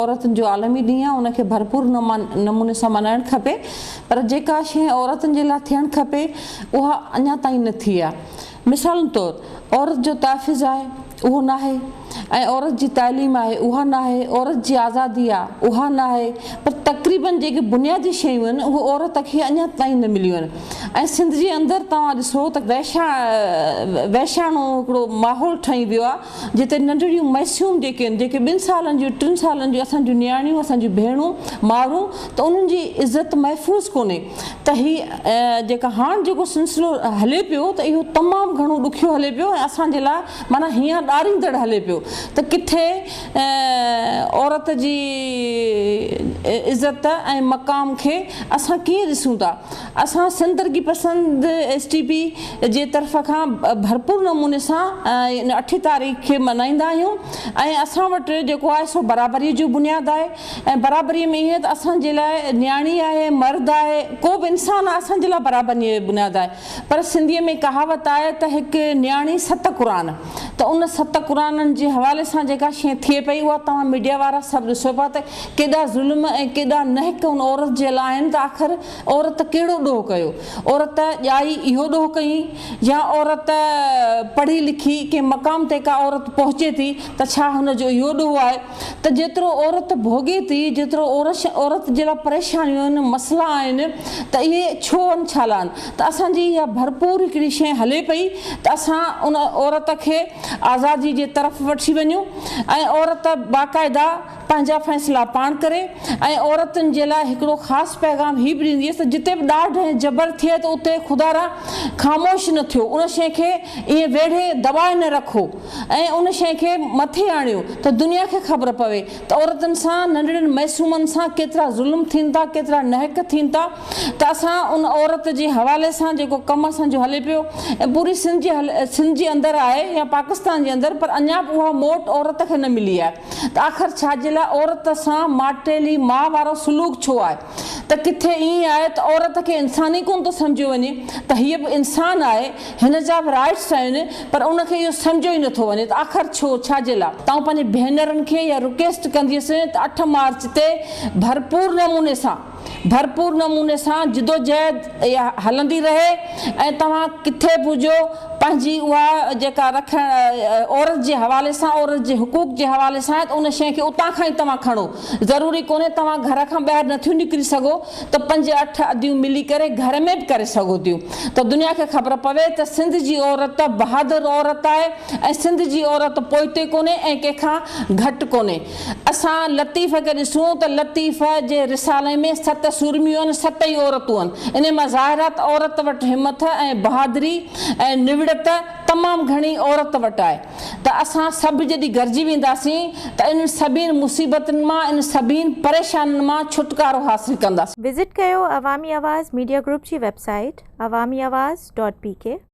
عورتن جو عالمي ڏينهن آهي ان کي ڀرپور نموني سان ملهائڻ کپي پر جيڪا شيء عورتن جي لاء ٿيڻ کپي اها اڃا تائين نه ٿي آهي مثال طور عورت جو تحفظ آهي اهو ناهي ۽ عورت جي تعليم آهي اها ناهي عورت جي آزادي آهي اها ناهي پر تقريبن جيڪي بنيادي شيون آهن اهي عورت کي اڃا تائين نه مليون آهن ۽ سنڌ جي اندر توهان ڏسو ته وحشاڻو هڪڙو ماحول ٺهي ويو آهي جتي ننڍڙيون معصوم جيڪي آهن، جيڪي ٻن سالن جون، ٽن سالن جون اسان جون نياڻيون، اسان جون ڀيڻون، مائرون ته انهن جي عزت محفوظ ڪونهي ته هي جيڪا هاڻ جيڪو سلسلو هلي پيو ته اهو تمام گهڻو ڏکيو هلي پيو ۽ اسان جي لاء معنيٰ هيان ڏاريندڙ هلي پيو ته ڪٿي عورت جي عزت ۽ مقام کي اسان ڪيئن ڏسون ٿا. اسان سنڌ ترقي پسند، ايس ٽي پي، جي طرف کان ڀرپور نموني سان ان اٺين تاريخ کي ملهائيندا آهيون ۽ اسان وٽ جيڪو آهي سو برابري جو بنياد آهي ۽ برابري ۾ ائين ته اسان جي لاء نياڻي آهي مرد آهي ڪو به انسان آهي اسان جي لاء برابري جو بنياد آهي پر سنڌي ۾ ڪهاوت آهي ته هڪ نياڻي ست قرآن ته ان ست قرآنن جي حوالي سان جيڪا شيء ٿئي پئي اها توهان ميڊيا وارا سڀ ڏسو پيا ته ڪيڏا ظلم ۽ ڪيڏا نحق ان عورت جي لاء آهن ته آخر عورت ڪهڙو ڏوهه ڪيو؟ عورت ڄائي اهو ڏوهه ڪيائين يا عورت پڙهي لکي ڪنهن مقام تي ڪا عورت پهچي ٿي ته ڇا هن جو اهو ڏوهه آهي ته جيترو عورت ڀوڳي ٿي جيترو عورت جي لاء پريشانيون آهن مسئلا آهن ته اهي ڇو آهن ڇا لاء آهن ته اسان جي اها ڀرپور هڪڙي شيء هلي پئي ته اسان ان عورت کي آزادي جي طرف وٺي وڃون ۽ عورت باقاعده پنهنجا فيصلا پاڻ ڪري ۽ عورتن جي لاء هڪڙو خاص پيغام هي به ڏينديس ته جتي به ڏاڍ ۽ جبر ٿئي ته اتي خدارا خاموش نه ٿيو ان شيء کي ائين ويڙهي دٻائي نه رکو ۽ ان شيء کي مٿي آڻيو ته دنيا کي خبر پوي ته عورتن سان ننڍڙين معصومن سان ڪيترا ظلم ٿين ٿا ڪيترا نحق ٿين ٿا ته اسان ان عورت جي حوالي سان جيڪو ڪم اسان جو هلي پيو ۽ پوري سنڌ جي سنڌ جي اندر آهي يا پاڪستان جي اندر پر اڃا به اها موٽ عورت کي نه ملي آهي. ته آخر ڇا جي لاء عورت سان ماٽيلي ماء وارو سلوڪ ڇو آهي؟ ته ڪٿي ائين آهي ته عورت کي انسان ئي ڪونه ٿو سمجهيو وڃي ته هيء به انسان آهي، هن جا به رائٽس آهن پر ان کي اهو سمجهيو ئي نٿو وڃي ته آخر ڇو؟ ڇا جي لاء؟ ته آئون پنهنجي ڀينرن کي اها رڪيسٽ ڪنديس ته اٺ مارچ تي ڀرپور نموني سان ڀرپور نموني سان جدوجهد اها هلندي رهي ۽ توهان ڪٿي به هجو پنهنجي اها جيڪا رکڻ عورت جي حوالي سان عورت جي حقوق جي حوالي سان آهي ته ان شيء کي اتان کان ئي توهان کڻو ضروري ڪونهي توهان گهر کان ٻاهر نٿيون نڪري سگهو ته پنج اٺ اديون ملي ڪري گهر ۾ به ڪري سگهو ٿيون ته دنيا کي خبر پوي ته سنڌ جي عورت بهادر عورت آهي ۽ سنڌ جي عورت پوئتي ڪونهي ۽ ڪنهن کان گهٽ ڪونهي. اسان لطيف کي ڏسون ته لطيف جي رسالي ۾ ست سورميون آهن، ست ئي عورتون آهن. انهي مان ظاهر آهي ته عورت وٽ همٿ ۽ بهادري ۽ نوڙت تمام گهڻي عورت وٽ آهي ته اسان سڀ جڏهن گڏجي وينداسين ته انهن سڀين مصيبتن مان، انهن سڀين پريشانين مان ڇوٽڪارو حاصل ڪنداسين. وزٽ ڪيو عوامي آواز ميڊيا گروپ جي web site Awami Awaz dot P K.